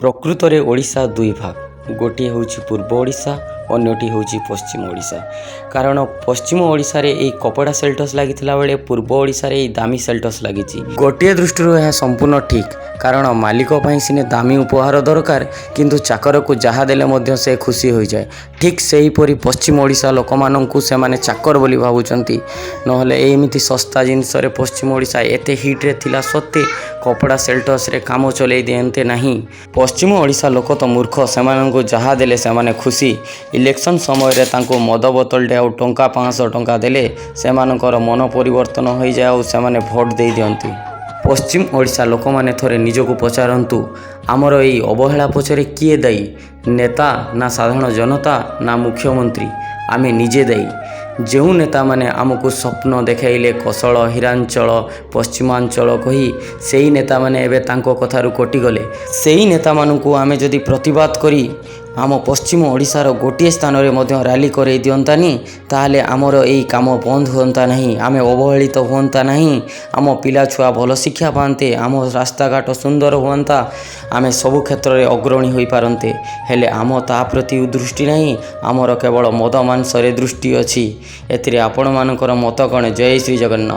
ପ୍ରକୃତରେ ଓଡ଼ିଶା ଦୁଇ ଭାଗ। ଗୋଟିଏ ହେଉଛି ପୂର୍ବ ଓଡ଼ିଶା, ଅନ୍ୟଟି ହେଉଛି ପଶ୍ଚିମ ଓଡ଼ିଶା। କାରଣ ପଶ୍ଚିମ ଓଡ଼ିଶାରେ ଏଇ କପଡ଼ା ସେଲ୍ଟସ୍ ଲାଗିଥିଲା ବେଳେ ପୂର୍ବ ଓଡ଼ିଶାରେ ଏଇ ଦାମୀ ସେଲ୍ଟସ୍ ଲାଗିଛି। ଗୋଟିଏ ଦୃଷ୍ଟିରୁ ଏହା ସମ୍ପୂର୍ଣ୍ଣ ଠିକ୍, କାରଣ ମାଲିକ ପାଇଁ ସିନେ ଦାମୀ ଉପହାର ଦରକାର, କିନ୍ତୁ ଚାକରକୁ ଯାହା ଦେଲେ ମଧ୍ୟ ସେ ଖୁସି ହୋଇଯାଏ। ଠିକ୍ ସେହିପରି ପଶ୍ଚିମ ଓଡ଼ିଶା ଲୋକମାନଙ୍କୁ ସେମାନେ ଚାକର ବୋଲି ଭାବୁଛନ୍ତି। ନହେଲେ ଏମିତି ଶସ୍ତା ଜିନିଷରେ ପଶ୍ଚିମ ଓଡ଼ିଶା ଏତେ ହିଟ୍ରେ ଥିଲା ସତ୍ତ୍ୱେ କପଡ଼ା ସେଲ୍ଟସ୍ରେ କାମ ଚଲେଇ ଦିଅନ୍ତେ ନାହିଁ। ପଶ୍ଚିମ ଓଡ଼ିଶା ଲୋକ ତ ମୂର୍ଖ, ସେମାନଙ୍କୁ ଯାହା ଦେଲେ ସେମାନେ ଖୁସି। ଇଲେକ୍ସନ୍ ସମୟରେ ତାଙ୍କୁ ମଦ ବୋତଲଟେ ଆଉ ଟଙ୍କା 500 ଟଙ୍କା ଦେଲେ ସେମାନଙ୍କର ମନ ପରିବର୍ତ୍ତନ ହୋଇଯାଏ ଆଉ ସେମାନେ ଭୋଟ ଦେଇ ଦିଅନ୍ତି। ପଶ୍ଚିମ ଓଡ଼ିଶା ଲୋକମାନେ ଥରେ ନିଜକୁ ପଚାରନ୍ତୁ, ଆମର ଏଇ ଅବହେଳା ପଛରେ କିଏ ଦାୟୀ? ନେତା ନା ସାଧାରଣ ଜନତା ନା ମୁଖ୍ୟମନ୍ତ୍ରୀ? ଆମେ ନିଜେ ଦାୟୀ। ଯେଉଁ ନେତାମାନେ ଆମକୁ ସ୍ୱପ୍ନ ଦେଖାଇଲେ କୋଶଳ, ହୀରାଞ୍ଚଳ, ପଶ୍ଚିମାଞ୍ଚଳ କହି, ସେଇ ନେତାମାନେ ଏବେ ତାଙ୍କ କଥାରୁ କଟିଗଲେ। ସେଇ ନେତାମାନଙ୍କୁ ଆମେ ଯଦି ପ୍ରତିବାଦ କରି ଆମ ପଶ୍ଚିମ ଓଡ଼ିଶାର ଗୋଟିଏ ସ୍ଥାନରେ ମଧ୍ୟ ରାଲି କରେଇ ଦିଅନ୍ତାନି, ତାହେଲେ ଆମର ଏଇ କାମ ବନ୍ଦ ହୁଅନ୍ତା ନାହିଁ, ଆମେ ଅବହେଳିତ ହୁଅନ୍ତା ନାହିଁ, ଆମ ପିଲା ଛୁଆ ଭଲ ଶିକ୍ଷା ପାଆନ୍ତେ, ଆମ ରାସ୍ତାଘାଟ ସୁନ୍ଦର ହୁଅନ୍ତା, ଆମେ ସବୁ କ୍ଷେତ୍ରରେ ଅଗ୍ରଣୀ ହୋଇପାରନ୍ତେ। ହେଲେ ଆମ ତା ପ୍ରତି ଦୃଷ୍ଟି ନାହିଁ। ଆମର କେବଳ ମଦ ମାଂସରେ ଦୃଷ୍ଟି ଅଛି। ଏଥିରେ ଆପଣମାନଙ୍କର ମତ କ'ଣ? ଜୟ ଶ୍ରୀ ଜଗନ୍ନାଥ।